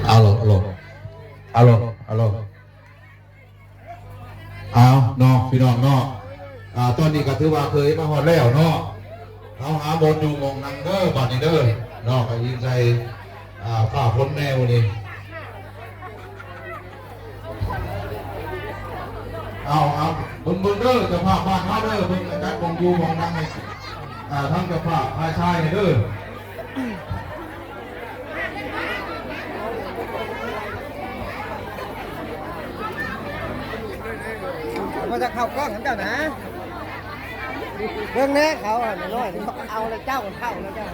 ອາໂຫຼ ອາໂຫຼ ອາໂຫຼ. ເອົາເນາະ ພີ່ນ້ອງເນາະ ອາ ຕອນນີ້ກໍຖືວ່າເຄີຍມາຮອດແລ້ວເນາະ. ເຮົາຫາບ່ອນຢູ່ໝ່ອງນັ່ງເດີ ບາດນີ້ເດີເນາະ ກໍອີງໃສ່ ອາ ຟ້າຝົນແນວນີ້. ເອົາ ເອົາ ເບິ່ງ ເບິ່ງເດີ ເຈົ້າພາບບ້ານເຮົາເດີ ເບິ່ງຈັດບ່ອນຢູ່ບ່ອນນັ່ງໃຫ້ ອາ ທາງເຈົ້າພາບຝ່າຍຊາຍເດີ. ບໍ່ຈະເຂົ້າກ້ອງນຳເຈົ້ານະ ເບິ່ງແນ່ເຂົາ ອັນນ້ອຍນີ້ ເອົາແລ້ວເຈົ້າ ເຂົ້າແລ້ວເຈົ້າ.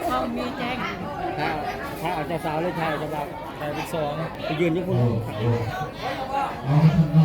ເຮົາມີແຈ້ງ ຖ້າ ຖ້າເອົາເຈົ້າສາວເລີຍ ຖ້າເຈົ້າບ່າວ ໄປເປັນສອງ ໄປຢືນຢູ່ພຸ້ນ.